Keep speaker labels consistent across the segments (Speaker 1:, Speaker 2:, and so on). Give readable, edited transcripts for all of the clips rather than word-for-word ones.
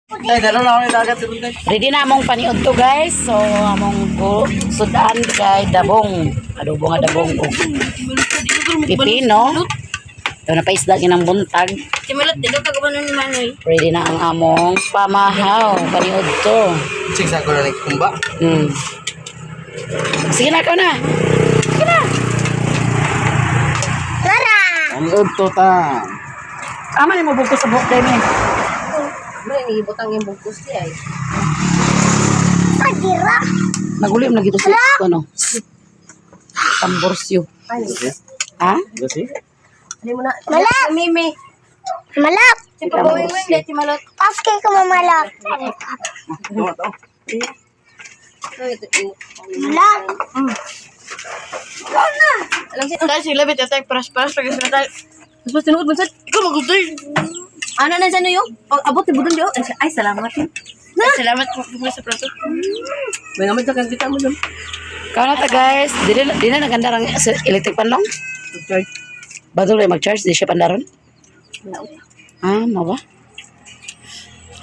Speaker 1: Ay, dalaw na kami dagat.
Speaker 2: Ready na among paniud to, guys. So among go sudan kay dabong. Adobo nga dabong og pipino. Ito na paisda kinang buntag.
Speaker 3: Simulat dito pag umano ni Manoy.
Speaker 2: Ready na ang among pamahaw paniud to.
Speaker 1: Sige, sa ko na kumba.
Speaker 2: Sige na, ikaw na. Sige na.
Speaker 3: Tara!
Speaker 1: Ang udto ta.
Speaker 2: Ama ni mo bugto sa buhok demi.
Speaker 4: May nihibot ang iyong bugkos di ay.
Speaker 3: Pagira!
Speaker 2: Naguli mo lagi to sa ano. Tamborsyo.
Speaker 4: Ay,
Speaker 2: Ha?
Speaker 1: Gasi?
Speaker 4: ano mo na?
Speaker 3: Malak!
Speaker 4: Mimi.
Speaker 3: Malak!
Speaker 4: Si pagawin mo yung si Malot.
Speaker 3: Paske ka mamalak.
Speaker 1: Ito, ito.
Speaker 3: Malak!
Speaker 4: Alam siya.
Speaker 3: Tayo sila, bit tayo paras-paras lagi sila tayo.
Speaker 4: Mas mas tinuod man sa.
Speaker 3: Ikaw magutoy.
Speaker 4: Ano na siya no yo? Pag abot ni budon yo. Ay, salamat.
Speaker 3: Ay, salamat po po sa prato.
Speaker 4: May naman sa kita mo dun.
Speaker 2: Ikaw na ta, guys. Di na naganda ang electric pan long.
Speaker 4: Charge.
Speaker 2: Bago rin mag-charge, di siya pandaron. Ah, mo ba?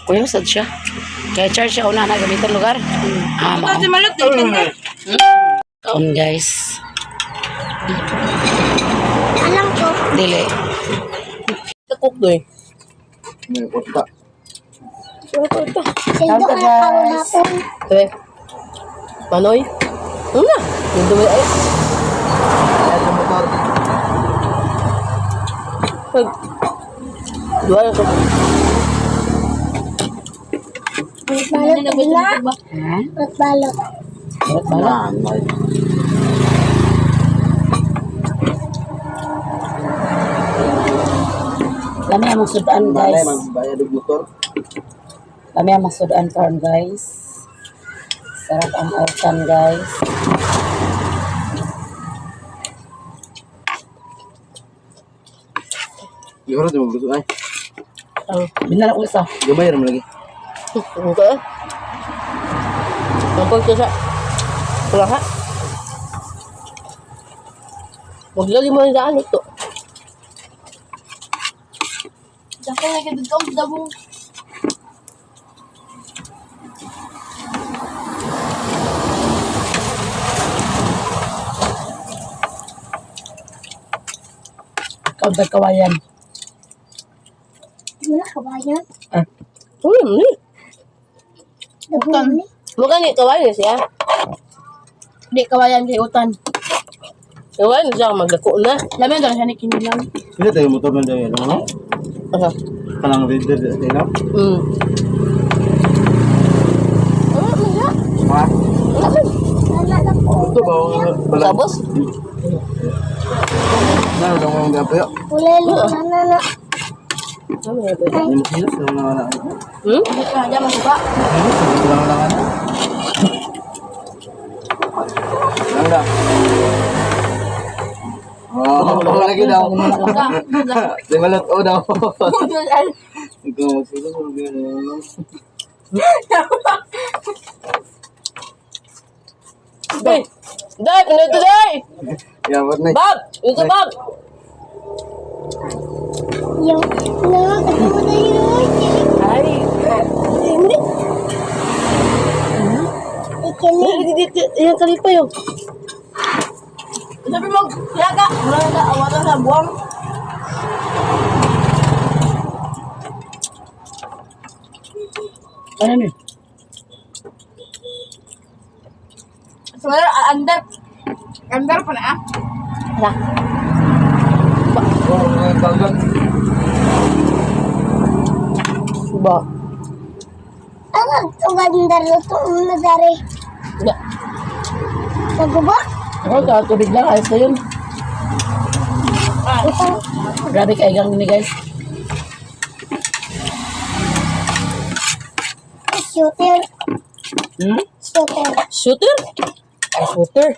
Speaker 2: Kuya, sad siya. Kaya charge siya una na gamitan lugar. Ah, mao.
Speaker 3: Si Malot, di ka
Speaker 2: Kaon, guys.
Speaker 3: Alam ko.
Speaker 2: Dili.
Speaker 4: Cook doy.
Speaker 1: May kota.
Speaker 3: Sildo ka na karon hapon.
Speaker 4: Sabi. Manoy. Ano na? Yung dumay ay.
Speaker 1: Kaya sa motor.
Speaker 4: Pag. Duha na to.
Speaker 3: Balot na.
Speaker 2: Ha?
Speaker 3: Balot.
Speaker 2: Balot, balot.
Speaker 1: Nanay.
Speaker 2: Lami ang sudan,
Speaker 1: Nanay,
Speaker 2: guys.
Speaker 1: magbayad og motor.
Speaker 2: Lami ang sudan karon, guys. Sarap ang autan, guys.
Speaker 1: Di oras di magluto ay.
Speaker 2: Binala ko isa.
Speaker 1: Gamay ra man lagi.
Speaker 4: Okay. Ang pagto sa. Wala ka. Maglali mo ang daan ito.
Speaker 3: Dako nga kadto ang dabong.
Speaker 2: Kaunta kawayan.
Speaker 3: Wala kabayan.
Speaker 2: Ah,
Speaker 4: Uy, ni.
Speaker 3: Dabong ni.
Speaker 4: Mukha ni kawayan siya.
Speaker 3: Di kabayan kay utan.
Speaker 4: Kawayan siya magdako na.
Speaker 3: Lamin daw siya ni kinilaw.
Speaker 1: Pila tayo motor man daw yan, ano?
Speaker 4: Asa?
Speaker 1: Kanang rider di no?
Speaker 4: Ano man siya?
Speaker 1: Ha?
Speaker 4: Wala man.
Speaker 3: Wala na po.
Speaker 1: Ito ba balay?
Speaker 4: Tapos?
Speaker 1: Na daw ang gapayo.
Speaker 3: Wala na na.
Speaker 4: Ano nga ba?
Speaker 1: Ni mo kilos na wala.
Speaker 4: Hmm?
Speaker 3: Hindi pa diyan masuka.
Speaker 1: Wala wala wala. Wala. Oh, wala lagi daw. Di malot o daw. Ikaw magsusunod gano'n.
Speaker 4: Day! Day! Ano ito, Day?
Speaker 1: Yabot na.
Speaker 4: Bob! Ito, Bob!
Speaker 3: Yung na kadto na yun.
Speaker 4: Ay! Hindi.
Speaker 3: Ikili.
Speaker 4: Hindi, hindi, yung kalipa yun.
Speaker 3: Sabi mo, yaga. Wala na awatan sa buwang.
Speaker 2: Ano ni?
Speaker 3: Sebenarnya andar. Andar pa na ah.
Speaker 4: Hala.
Speaker 1: Oh, mga bagat.
Speaker 4: Ba?
Speaker 3: Ang tugandar luto na dari.
Speaker 4: Ba?
Speaker 3: Naguba?
Speaker 2: Ako, ka, tubig lang. Ayos na yun. Grabe kaigang ni, guys.
Speaker 3: Shooter.
Speaker 2: Hmm?
Speaker 3: Shooter.
Speaker 4: Shooter? Ay, shooter.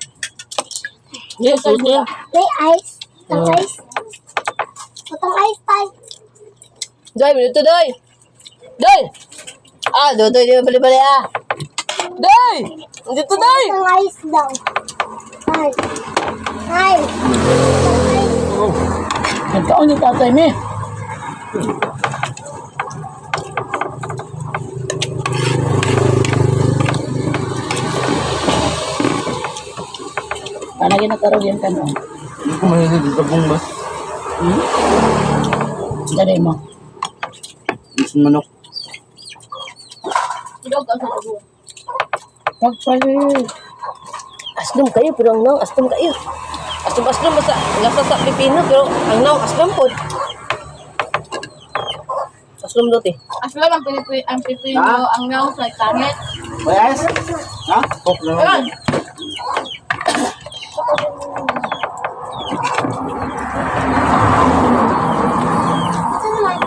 Speaker 4: Hindi, shooter.
Speaker 3: May ice. Utang ice. Utang ice tayo.
Speaker 4: Day, minuto, Day! Day! Ah, dodoy, di ba bali-bali ah? Day! Dito, Day!
Speaker 3: Utang ice daw. Ay. Ay. Utang ice.
Speaker 2: Nagkaon yung tatay mi. Panagin na tarog yung tanong.
Speaker 1: Hindi ko mahilig sa dabong ba?
Speaker 2: Dali mo.
Speaker 1: Gusto manok.
Speaker 4: Dog ang sa dugo.
Speaker 2: Pagpalit.
Speaker 4: Aslom kayo pero ang naong aslom kayo. Aslom aslom basta lasa sa pipino pero ang naong aslom pod. Aslom dot eh.
Speaker 5: Aslom ang pipino, ang pipino,
Speaker 1: Ah?
Speaker 5: ang naong sa tangit.
Speaker 1: May ice? Ha? Coke na lang.
Speaker 5: Ayun.
Speaker 3: Ito naman.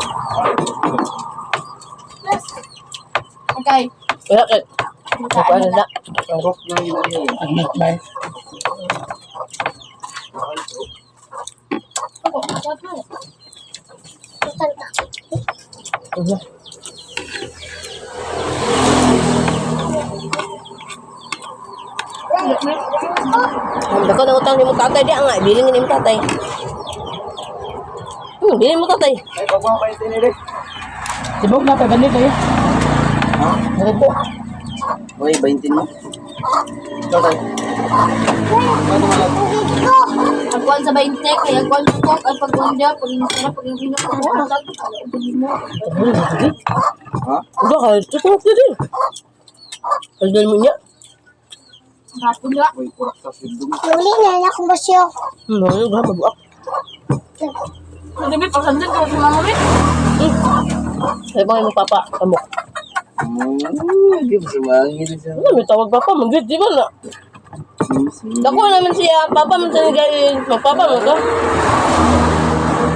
Speaker 5: Okay.
Speaker 4: Wala kay
Speaker 5: Makaan
Speaker 4: ano
Speaker 5: na.
Speaker 4: na.
Speaker 1: Coke na lang yun.
Speaker 2: Pagmatbar.
Speaker 5: Ako, tatlo.
Speaker 3: Utang ka.
Speaker 4: Dako na utang nimo tatay di nga bilin ni tatay. Bilin mo tatay.
Speaker 1: Ay, pagkuha pa yung tinili.
Speaker 2: Sibog na, pabalik kayo.
Speaker 1: Ha?
Speaker 2: Meron po.
Speaker 1: Uy, 20 mo. Ikaw tayo. Bago malag.
Speaker 3: Ko.
Speaker 5: Agwan sa 20, kaya agwan sa coke, ay pag-undya, pag inusara, pag inino, pag inusag, mo.
Speaker 1: Ha?
Speaker 4: Udah kay tutok dito. Aldol mo niya.
Speaker 5: Hapon na.
Speaker 1: Uy, kurak sa sindong.
Speaker 3: Nuli na na akong basyo.
Speaker 4: Ano ga mabuak.
Speaker 5: Magabi, pagsandan ko sa mama rin.
Speaker 4: Ay bang mo papa amok.
Speaker 1: Give sumangin siya.
Speaker 4: Ano may tawag papa man di ba na? Dako naman siya papa man sa gay magpapa mo to.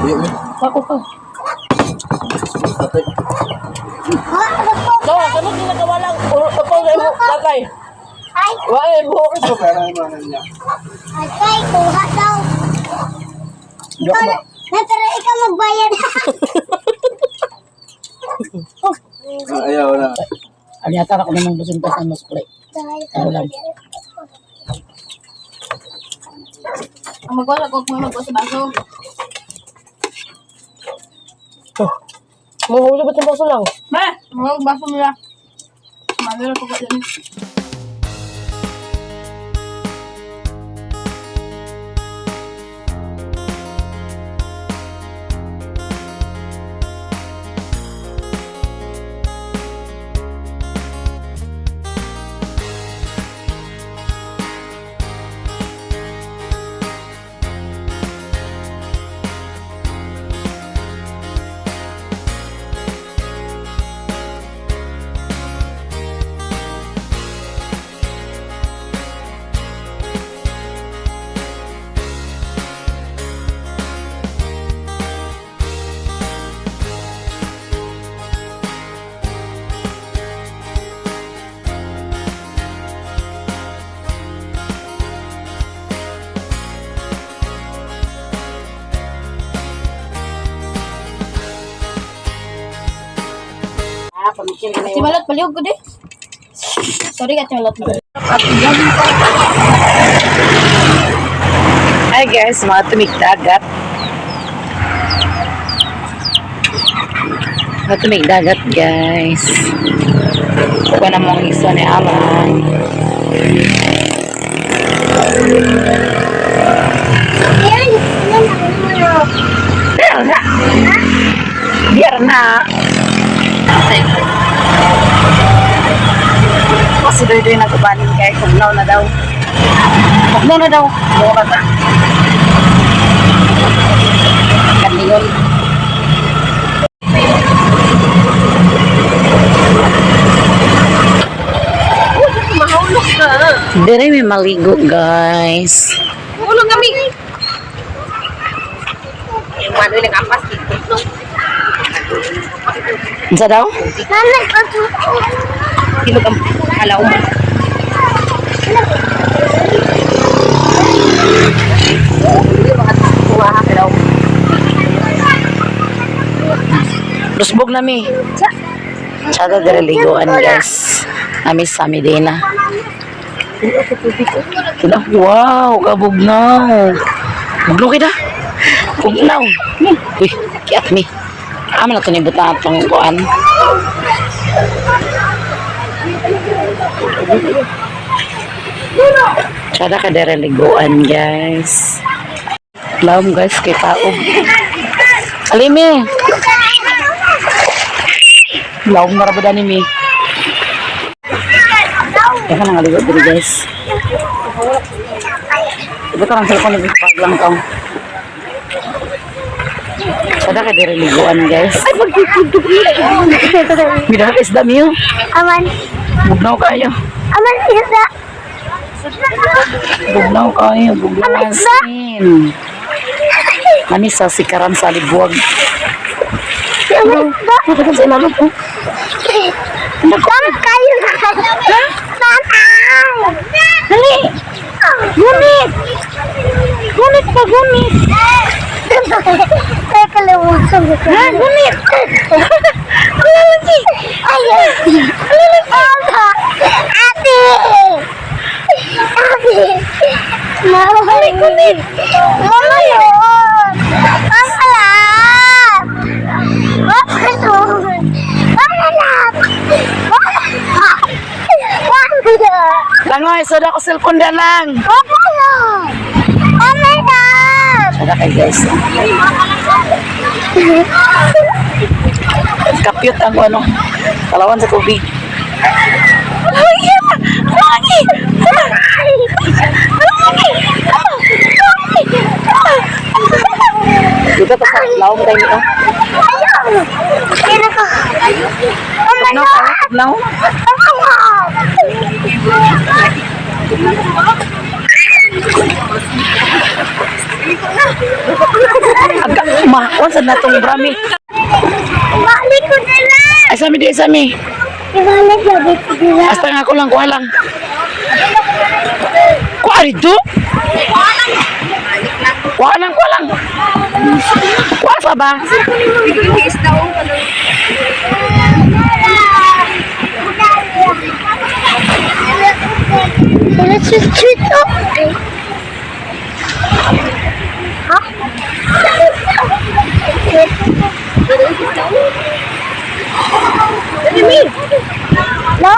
Speaker 1: Uy, uy.
Speaker 4: Ako pa.
Speaker 1: Tatay.
Speaker 3: Ha? Ano po?
Speaker 4: Dawa kamo ginagawa lang upaw na imo tatay.
Speaker 3: Ay,
Speaker 4: Wa ay buhok.
Speaker 1: Ito, pera yung mga niya.
Speaker 3: ay, kay, kuha daw. Ikaw na, na, pero ikaw magbayad.
Speaker 1: Ah, ayaw na.
Speaker 2: Ano yata ako namang busin pa sa mas kulay.
Speaker 3: Dahil
Speaker 2: Ano lang.
Speaker 5: Ang magwa sa coke mo, magwa sa baso.
Speaker 4: Mahulog ba itong baso lang?
Speaker 5: Ma! Mga baso nila. Mami, pag
Speaker 2: Ah, pamikir ka na
Speaker 5: Si Malot, palihog ko di. Sorry ka, Malot.
Speaker 2: Hi guys, mga tumig dagat. Mga tumig dagat guys. Kuha na mong iso ni Alan.
Speaker 3: Ayan, ayan, ano mo.
Speaker 2: Biar na! Biar na! Kasi doy-doy na kubanin kay kugnaw na daw. Kugnaw na daw. Buka ka. Kandingon.
Speaker 4: Mahulog ka.
Speaker 2: Dire may maligo guys.
Speaker 4: Mahulog kami. Yung ano yung nag-ampas dito.
Speaker 2: Unsa daw?
Speaker 3: Mama, ito.
Speaker 4: Hilog ang halaw mo.
Speaker 2: Lusbog na mi. Tsada dire liguan guys. Nami sa Medina. Tinaw. Wow, kabugnaw. Bugnaw kita. Bugnaw. Uy, kiat mi. Amo na to ni butang atong kuan. Sada ka dere liguan, guys. Lawom, guys, kay taob. Alimi. Lawom na ra ba ni mi? Teka lang, aligo diri, guys. Iba ka lang cellphone, pag lang tong. Sada ka dere liguan, guys. Ay, pagtutugtog. Midahak isda miyo.
Speaker 3: Aman.
Speaker 2: Bugnaw kayo.
Speaker 3: Aman isda.
Speaker 2: Bugnaw kayo. Bugnaw asin. Kami sa sikaran sa Alibuag.
Speaker 3: Aman isda.
Speaker 2: Matagal sa ilalog ko.
Speaker 3: Tama kayo na. Tama.
Speaker 2: Dali! Gunit! Gunit pa, gunit!
Speaker 3: Teka lang,
Speaker 2: Ha, gunit!
Speaker 3: Lalaki! Ay! Lalaki! Ate! Ate! Mama! Kunin! Mama yun! Mama lang! Mama yun! Mama lang! Mama lang! Mama lang!
Speaker 2: Langoy, sada ko cellphone na lang.
Speaker 3: Mama lang! Mama lang!
Speaker 2: Sada kay guys. Kapyot ang ano. Kalawan sa tubig. Lagi! Lagi! Dito pa sa lawom tayo nito.
Speaker 3: Ayaw! Kaya ko! Mama
Speaker 2: Tugnaw
Speaker 3: lang!
Speaker 2: kayo, tugnaw.
Speaker 3: Mama lang!
Speaker 2: Agka, makuan sa natong brami.
Speaker 3: Balik ko na lang!
Speaker 2: Ay, sami di, sami.
Speaker 3: Ibalik lagi ko na lang.
Speaker 2: Hasta nga ako lang, kuha lang. Kuha rito? Kuha lang, kuha lang. Kuha sa ba?
Speaker 3: Let's just treat up. Huh? No?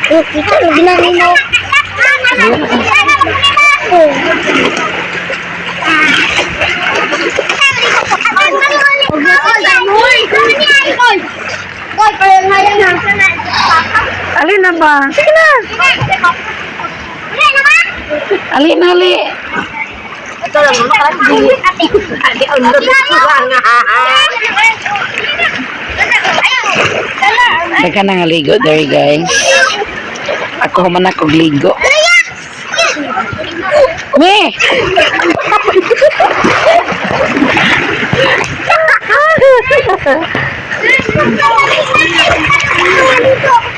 Speaker 3: Kita lagi nangin.
Speaker 2: Alin na ba? Sige na. Alin, ali. Daga na nga ligo there, guys. Ako human ako ligo. Me!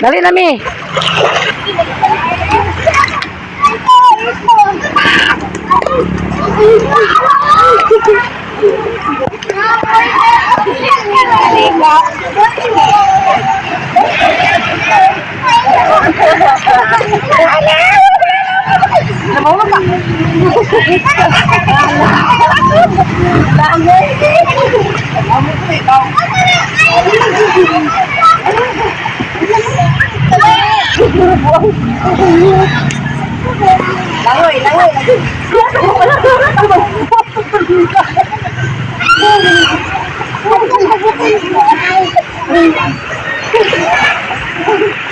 Speaker 2: Dali na, me.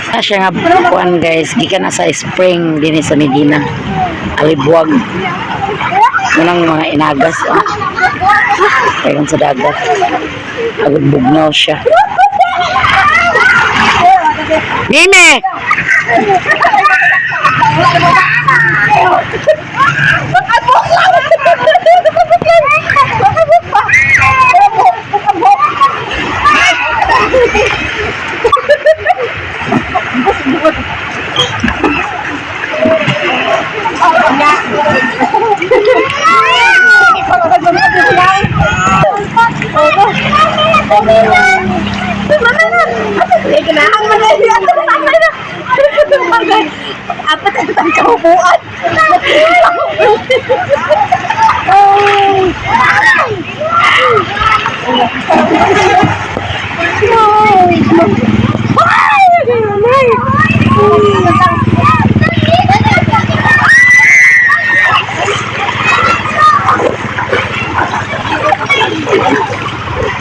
Speaker 2: Na siya nga kuan, guys, gikan na sa spring dinhi sa Medina. Alibuag. Munang mga inagas oh. Dayon sa dagat. Agad bugnaw siya. Mime!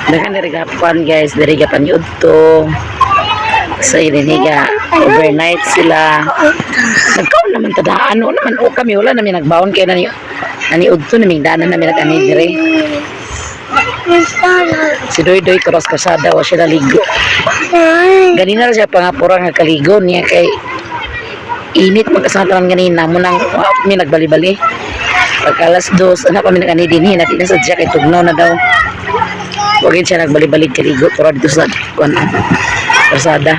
Speaker 2: Daghan diri gapan guys, diri gapan yudto. Sa ininiga, overnight sila. Nagkaon naman tadaan, o naman o kami wala namin nagbaon kay nani nani udto naming daanan namin nag ani diri. Si Doy Doy cross kasada wa siya naligo. Ganina ra siya pangapura nga kaligo niya kay init magkasama tanan ganina mo nang wa mi nagbali-bali. Pag 2:00 anak kami nag-ani dinhi natin na sa kay tugnaw na daw. Wagin siya nagbali-balik kaligo pero dito sa kuan kalsada.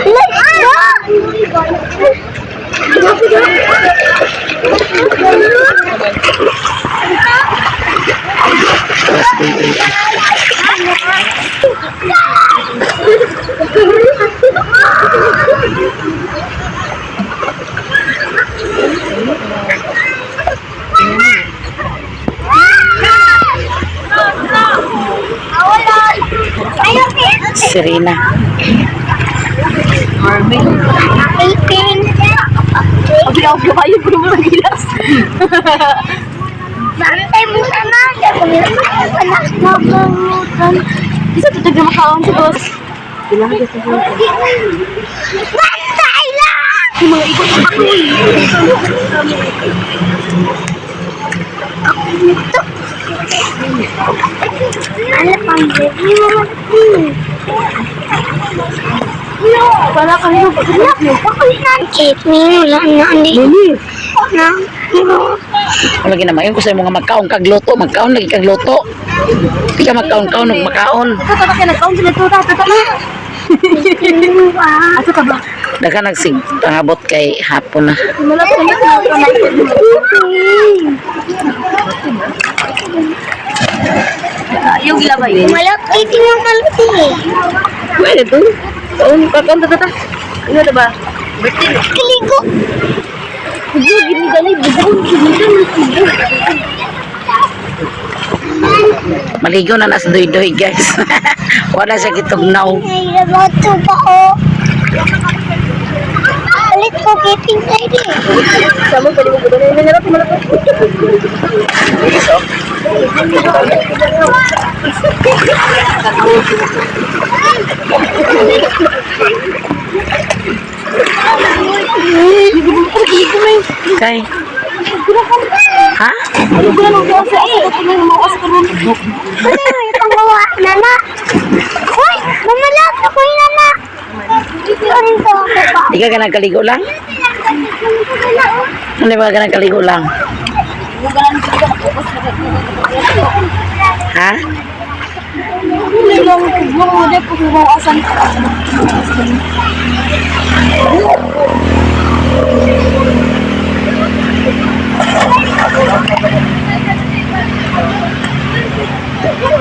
Speaker 3: Let's
Speaker 2: Cross Doy Doy. Serena.
Speaker 4: Abi kayo pero mo gilas.
Speaker 3: Bantay mo na na.
Speaker 4: Isa to tag makaon sa boss.
Speaker 3: Bantay lang!
Speaker 4: Mga ikot na ako eh.
Speaker 3: Ano pang baby mo?
Speaker 4: Wala kami mo
Speaker 3: Wala na hindi. Na.
Speaker 2: Wala gina mayon ko sa imong nga magkaon kag luto, magkaon lagi kag luto. Di ka magkaon-kaon og makaon.
Speaker 4: Ito tama kay nagkaon sila to ta ta. Ato ka ba?
Speaker 2: Daghan nagsig pangabot kay hapon na.
Speaker 4: Wala pa na. Yung gilabay.
Speaker 3: Malapit yung kaluti eh.
Speaker 4: Pwede to. Kaon kaon ta ta. Ano ta ba? Birthday.
Speaker 3: Kaligo.
Speaker 4: Gini gani bugon gini.
Speaker 2: Maligo na nas doy-doy guys. Wala siya gitugnaw.
Speaker 3: Ay, rabato pa ko. Alit ko keeping lady.
Speaker 4: Sama pwede mo bugon. Nangarap mo na.
Speaker 2: Kay. Ha?
Speaker 3: Ano yung panggawa, nana? Hoy, bumalak ako yung nana. Ano yung panggawa?
Speaker 2: Di ka ganang kaligo lang? Ano ba ganang kaligo lang? Ha?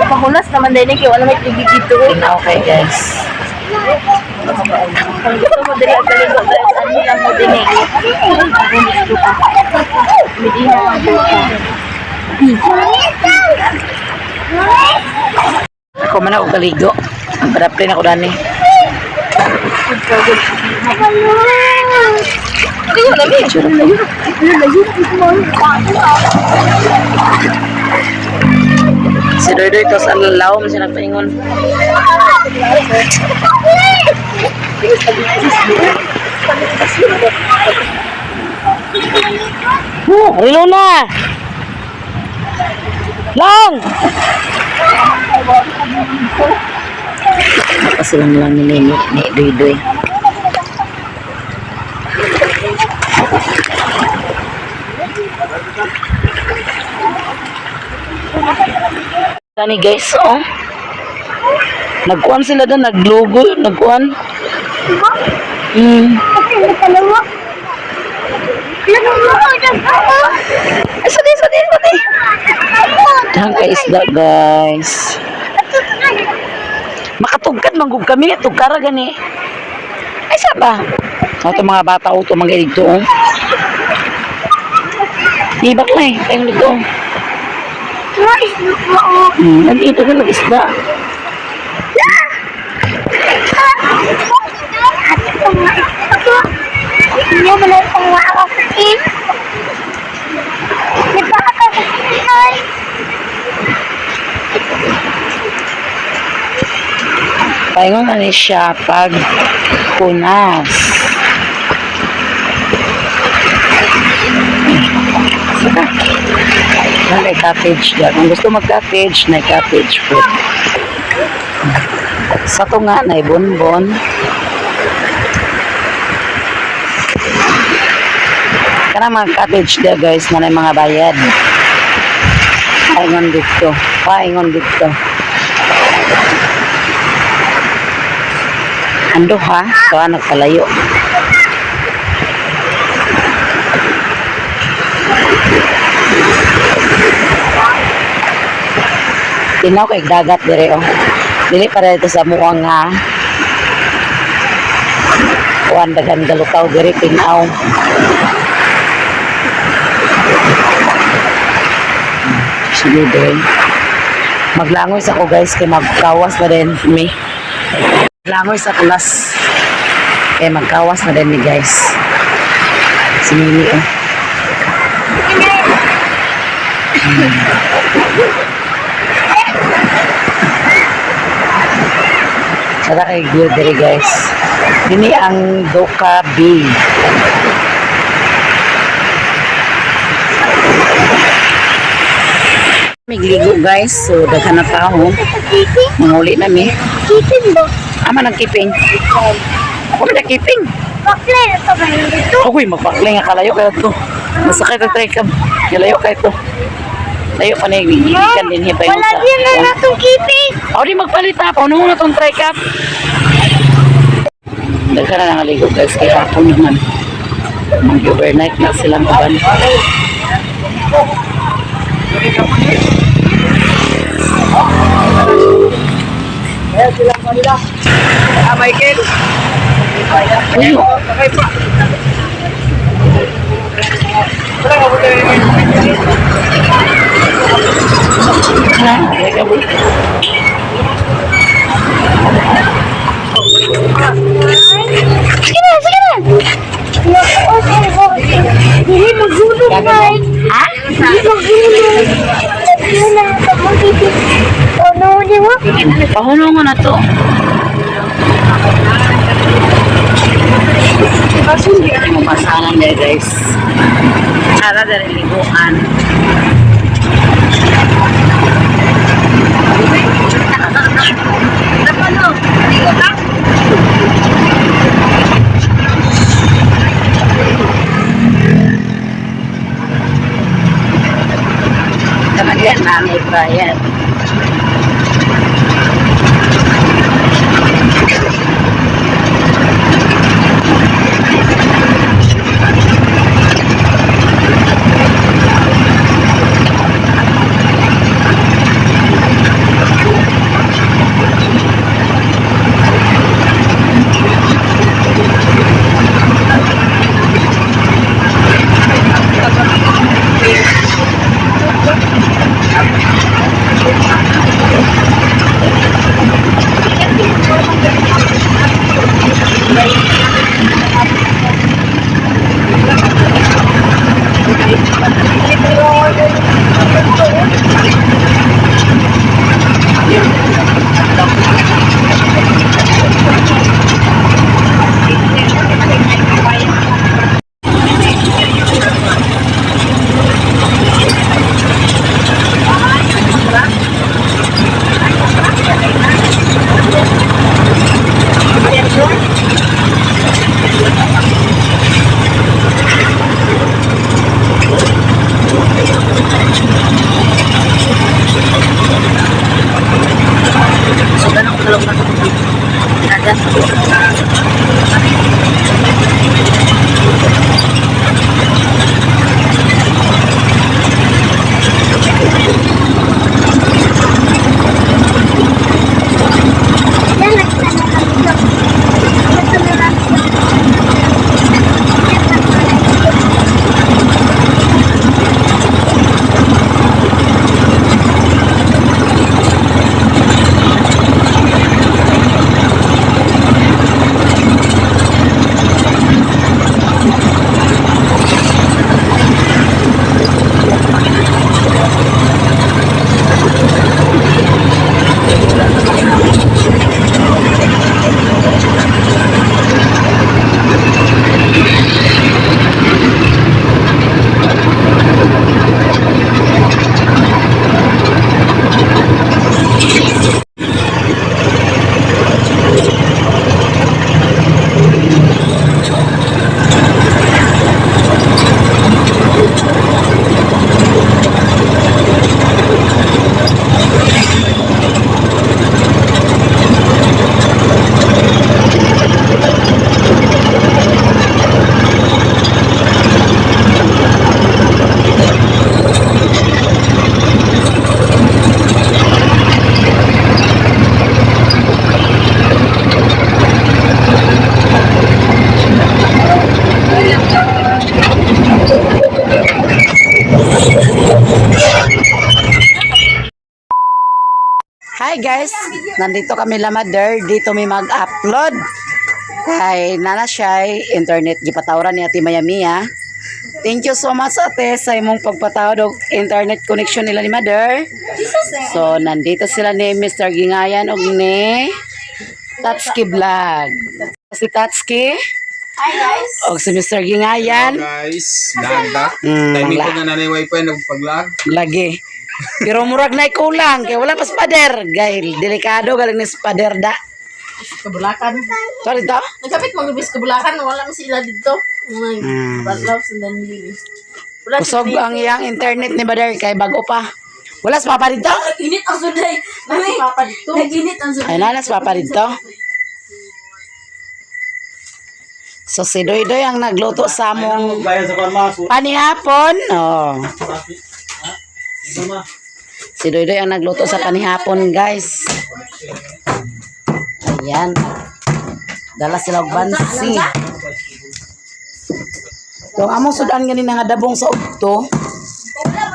Speaker 4: Pahulas naman din kay wala may tubig dito.
Speaker 2: Okay guys.
Speaker 4: Kung gusto mo dili ang kaligo guys, ano lang mo din eh.
Speaker 2: Ako man ako kaligo. Ang padaplin ako dani. Picture ko. Si Doy Doy tos ang lawom siya nagpaingon. Oh, rilo na. Lang. Kasi lang lang ni Nini, ni Doy Doy. Gani guys, oh. Nagkuan sila doon, naglugo, nagkuan.
Speaker 3: Diba? Kasi nakalawa. Naglugo na ako.
Speaker 2: Ay, sali, sali, sali. Diyan kay isda, guys. Makatugkad, manggug kami. Tugkara gani. Ay, saba. O, ito mga bata, o, ito mga dito, oh. Ibak na eh. Tayong dito, oh. Nandito ka nag-isda.
Speaker 3: Hindi mo na itong makakasin. Di ba kakasin?
Speaker 2: Paingon na ni siya pag kunas. Saka. Na may cottage dyan. Kung gusto mag-cottage, na cottage food. Sa to nga, na bonbon. Kana mga cottage dyan guys, na may mga bayad. Paingon dito. Paingon dito. Ando ha, kawa nagkalayo. Tinaw kay dagat dire oh. Dili para dito sa muang nga. Kuan daghan galutaw dire tinaw. Sige dire. Maglangoy sa ko guys kay magkawas na din mi. Langoy sa kulas. Kay magkawas na din ni guys. Si Mimi oh. Sara kay view diri guys. Dini ang Doka Bay. Migligo guys, so daghan na tao. Manguli na mi.
Speaker 3: Kipin ba?
Speaker 2: Ama nang keeping. Ako na keeping.
Speaker 3: Baklay na ito ba dito?
Speaker 2: Agoy, magpaklay nga kalayo kayo to. Masakit ang try ka. Kalayo kayo to. Layo pa na yung ikan din hibay
Speaker 3: Wala
Speaker 2: sa.
Speaker 3: din na natong kipin.
Speaker 2: Ako di magpalit ha. Pauno na tong try cup. Daghan na nangaligo guys. Kaya hapon naman. Mag-overnight na silang uban.
Speaker 1: Kaya sila kanila. Ah, Michael.
Speaker 2: Uy,
Speaker 1: Okay pa. Wala ka ba tayo?
Speaker 2: ha? Teka, boy.
Speaker 3: Sige na, sige na. Naku, dili maghulog na.
Speaker 2: Ha?
Speaker 3: Dili maghulog. Yun na itong kipin. Ano ni mo?
Speaker 2: Pahuno mo na to. Hindi mo masanan niya guys. Tara dari liguan. Kamagian namin bayad. Hi guys, nandito kami la mother, dito may mag-upload. Kay Nana Shay, internet gipatawran ni Ate Maya Mia. Thank you so much, ate, sa imong pagpatawad og internet connection nila ni mother. So nandito sila ni Mr. Gingayan og ni Tatsuki Vlog. Si Tatsuki
Speaker 5: Hi guys.
Speaker 2: og si Mr. Gingayan.
Speaker 6: Guys, lag ba?
Speaker 2: Mm,
Speaker 6: Timing ko
Speaker 2: lag.
Speaker 6: na nanay wifi nagpaglag.
Speaker 2: Lagi. Pero murag na kulang kay wala pa spader. Gay, delikado galing ni spader da.
Speaker 4: Kabulakan.
Speaker 2: Sorry to?
Speaker 4: Nagkapit mga bis kabulakan, wala man sila dito. Mga bad sundan nili. Wala
Speaker 2: Kusog ang iyang internet ni Bader kay bago pa. Wala sa papa dito?
Speaker 5: Nag-init ang suday.
Speaker 4: Wala si Papa dito.
Speaker 5: Nag-init ang suday.
Speaker 2: Ay, nana sa papa dito. So si Doy Doy ang nagluto sa among
Speaker 1: Bayan sa farma.
Speaker 2: panihapon. Oh. Si Doy Doy ang nagluto sa panihapon, guys. Ayan. Dala sila og bansi. Yung among sudan ganin nga dabong sa udto.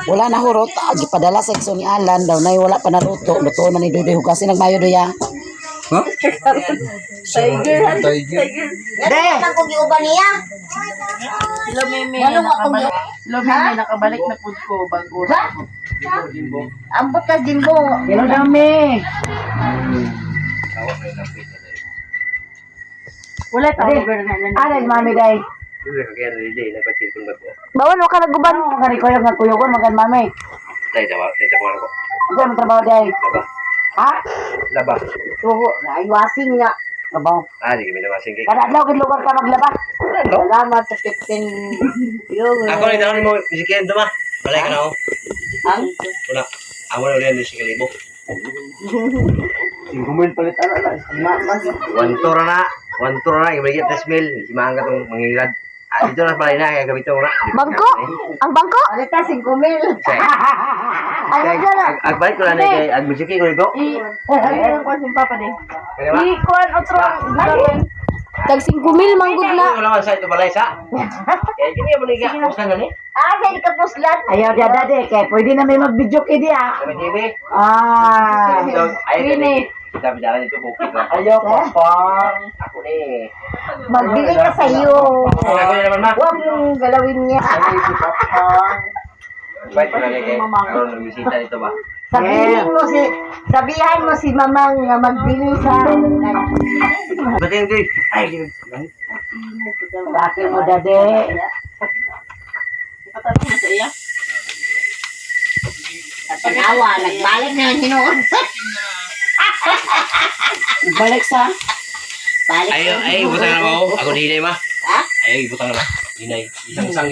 Speaker 2: Wala na hurot, ah, gipadala sa igsoon ni Alan daw nay wala pa naluto. Luto na ni Doy Doy hugasin nagmayo doy ah.
Speaker 6: Huh?
Speaker 4: Tiger.
Speaker 6: Tiger.
Speaker 2: De.
Speaker 3: Ang kung giuban niya.
Speaker 4: Hello, Meme. Nakabalik. Hello, Meme. Nakabalik na pud ko bago.
Speaker 3: Ambot ka Jimbo.
Speaker 2: Hello dami.
Speaker 4: Wala tawag na na.
Speaker 2: Alan mami day.
Speaker 3: Bawal mo ka naguban.
Speaker 2: Ano kani kuyog nga kuyogon magan mami.
Speaker 1: Dahil trabaho ako.
Speaker 2: Unsa man trabaho day?
Speaker 1: Laba.
Speaker 2: Ha?
Speaker 1: Laba.
Speaker 2: Tuho,
Speaker 3: Ay, wasing nga.
Speaker 2: Trabaho.
Speaker 1: Ah, di kami namasing kay.
Speaker 2: Kada adlaw gid lugar ka maglaba.
Speaker 3: Salamat sa 15 viewers.
Speaker 1: Ako ni tanong mo, si Ken duma. Balay ka na ako.
Speaker 2: Ang
Speaker 1: Wala. Amo na ulit si Kalibo. 5 mil palit ana na. One tour na. One tour na. Ibalik 3 mil. Si Mangga tong mangilad. Ah, dito na pala na kaya gamitin ko na.
Speaker 3: Bangko? Ang bangko? Alita, 5 mil. Ano dyan?
Speaker 1: Agbalik ko na na kay agbisiki ko dito.
Speaker 4: Ano yung kwan si Papa din?
Speaker 1: Kaya ba?
Speaker 4: Ikuan otro.
Speaker 5: Tag 5 mil manggod na.
Speaker 1: Wala man sa ito balay sa. Kaya kini mo ni ka. Usan na ni.
Speaker 3: Ah, sa ka puslan.
Speaker 2: Ayaw dia dade kay pwede na may mag-video kay dia.
Speaker 1: Kami TV.
Speaker 2: Ah.
Speaker 1: Ay, dali. Sabi dala dito bukid na.
Speaker 2: Ayaw pa.
Speaker 1: Ako ni.
Speaker 3: Magbili ka sa iyo.
Speaker 1: Ako na naman ma.
Speaker 3: Huwag mong galawin niya.
Speaker 1: Bait ko na ni kay. Karon nagbisita dito ba.
Speaker 3: Sabihan mo si Mamang nga magbili sa
Speaker 1: Batin ko. Ay,
Speaker 2: Bakit mo dade?
Speaker 4: Ipatawag mo sa iya.
Speaker 3: Tanawa, nagbalik na ang hinuon.
Speaker 2: Balik sa
Speaker 3: Balik.
Speaker 1: Ay, ay, ibutang na mo. Ako hinay ma.
Speaker 3: Ha?
Speaker 1: Ay, ibutang na ma. Hinay. Isang isang